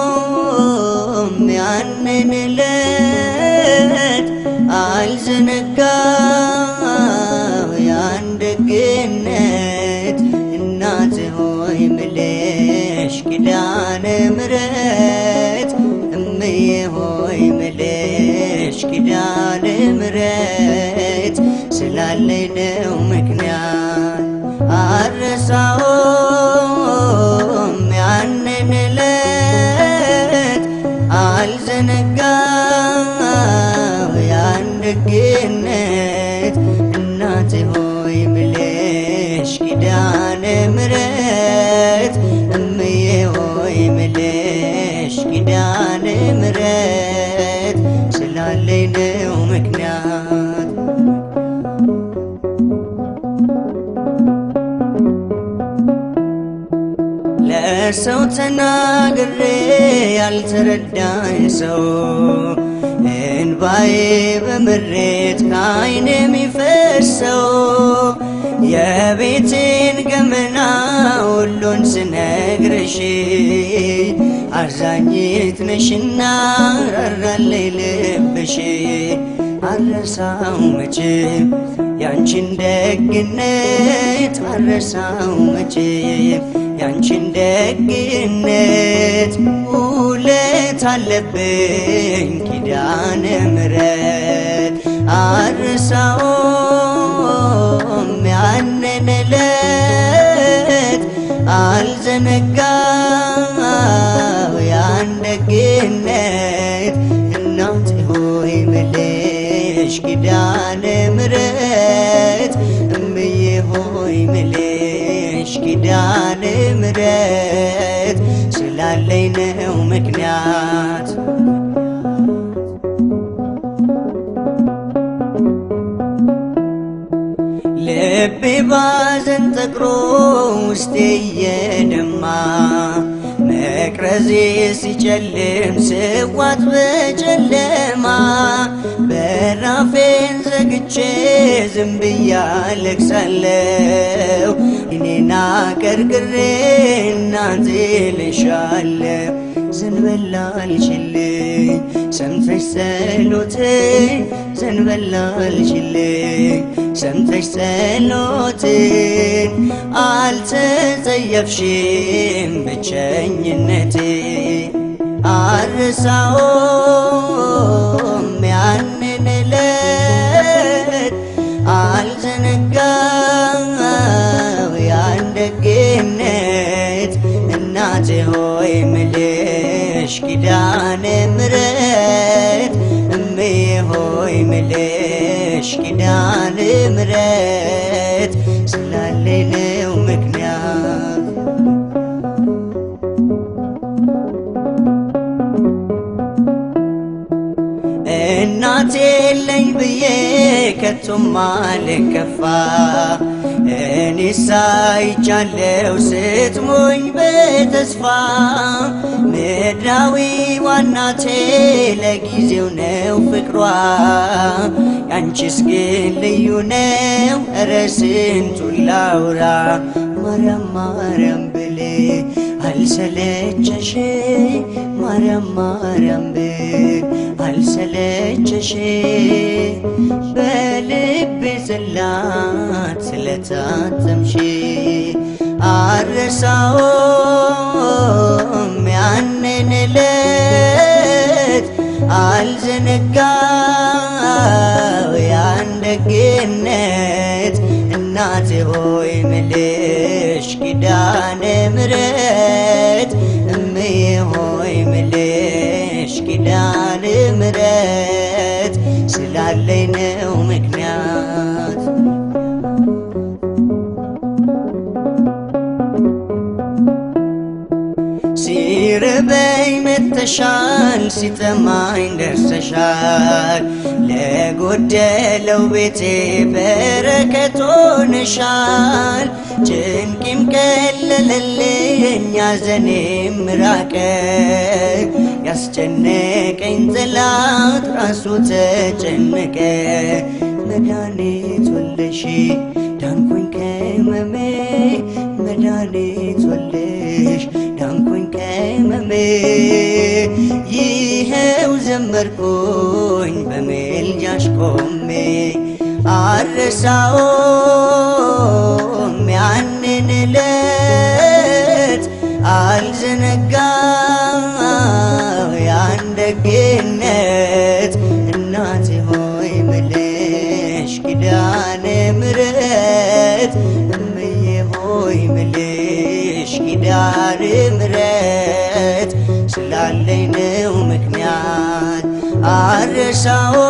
አልረሳውም ያንን ዕለት፣ አልዘነጋው ያን ደግነት። እናት ሆይ ምልሽ ኪዳነ ምሕረት፣ እምዬ ሆይ ምልሽ ኪዳነ ምሕረት፣ ስላለኝ ነው ምክንያት። አልረሳውም ያንን ዕለት፣ አልዘነጋው ያን ደግነት። እናቴ ሆይ ምልሽ ኪዳነ ምሕረት፣ እምዬ ሆይ ምልሽ ኪዳነ ምሕረት፣ ስላለኝ ነው ምክንያት። ለሰው ተናግሬ ያልተረዳኝ ሰው፣ እንባዬ በምሬት ከዓይኔ የሚፈሰው፣ የቤቴን ገመና ሁሉን ስነግርሽ፣ አዛኝት ነሽና ራራለይ ልብሽ። አረሳው መቼም ያንቺን ደግነት፣ አረሳው መቼም ያንቺን ደግነት። ውለት አለብኝ ኪዳነ ምሕረት። አልረሳውም ያንን ዕለት፣ አልዘነጋው ያን ደግነት። እናቴ ሆይ ምልሽ ኪዳነ ምሕረት፣ እምዬ ሆይ ምልሽ ኪዳነ ምሕረት፣ ስላለኝ ነው ምክንያት። ልቤ ባዘን ጠቅሮ ውስጤ እየደማ፣ መቅረዜ ሲጨልም ስዋጥ በጨለማ፣ በራፌን ዘግቼ ዝም ብዬ አለቅሳለሁ። እኔና ቀርቅሬ እናቴ ልሻለሁ። ዘንበል አልሽልኝ ሰምተሽ ጸሎቴን፣ ዘንበል አልሽልኝ ሰምተሽ ጸሎቴን፣ አልተጸየፍሽም ብቸኝነቴ። አልረሳውም ያንን ዕለት፣ አልዘነጋው ያን ደግነት። እናቴ ሆይ ምልሽ ኪዳነ ምሕረት፣ እምዬ ሆይ ምልሽ ኪዳነ ምሕረት፣ ስላለኝ ነው ምክንያት። እናቴ የለኝ ብዬ ከቶም አልከፋ፣ እኔ ሳይቻለው ስትሞኝ በተስፋ። ምድራዊ ዋናቴ ለጊዜው ነው ፍቅሯ፣ ያንቺስ ግን ልዩ ነው። እረ ስንቱን ላውራ። ማርያም ማርያም ብል አልሰለቸሽ፣ ማርያም ማርያም ብል አልሰለቸሽ፣ በልቤ ጽላት ስለታተምሽ። አልረሳውም ያንን ዕለት፣ አልዘነጋው ያን ደግነት። እናቴ ሆይ ምልሽ ኪዳነ ምሕረት፣ እምዬ ሆይ ምልሽ ኪዳነ ምሕረት፣ ስላለኝ ነው ምክንያት። ሲርበኝ መተሽ ደርሰሻል፣ ሲጠማኝ ደርሰሻል፣ ለጎደለው ቤቴ በረከት ሆነሻል። ጭንቄም ቀለለልኝ ሐዘኔም ራቀ፣ ያስጨነቀኝ ጠላት ራሱ ተጨነቀ። መድኃኒት ወለሽ ዳንኩኝ ከሕመሜ፣ መድኃኒት ወለሽ ዳንኩኝ ከሕመሜ። ይኸው ዘመርኩኝ በምልጃሽ ቆሜ፣ አልረሳውም ያንን ዕለት፣ አልዘነጋው ያን ደግነት። እናቴ ሆይ ምልሽ ኪዳነ ምሕረት፣ እምዬ ሆይ ምልሽ ኪዳነ ምሕረት፣ ስላለኝ ነው ምክንያት። አልረሳውም።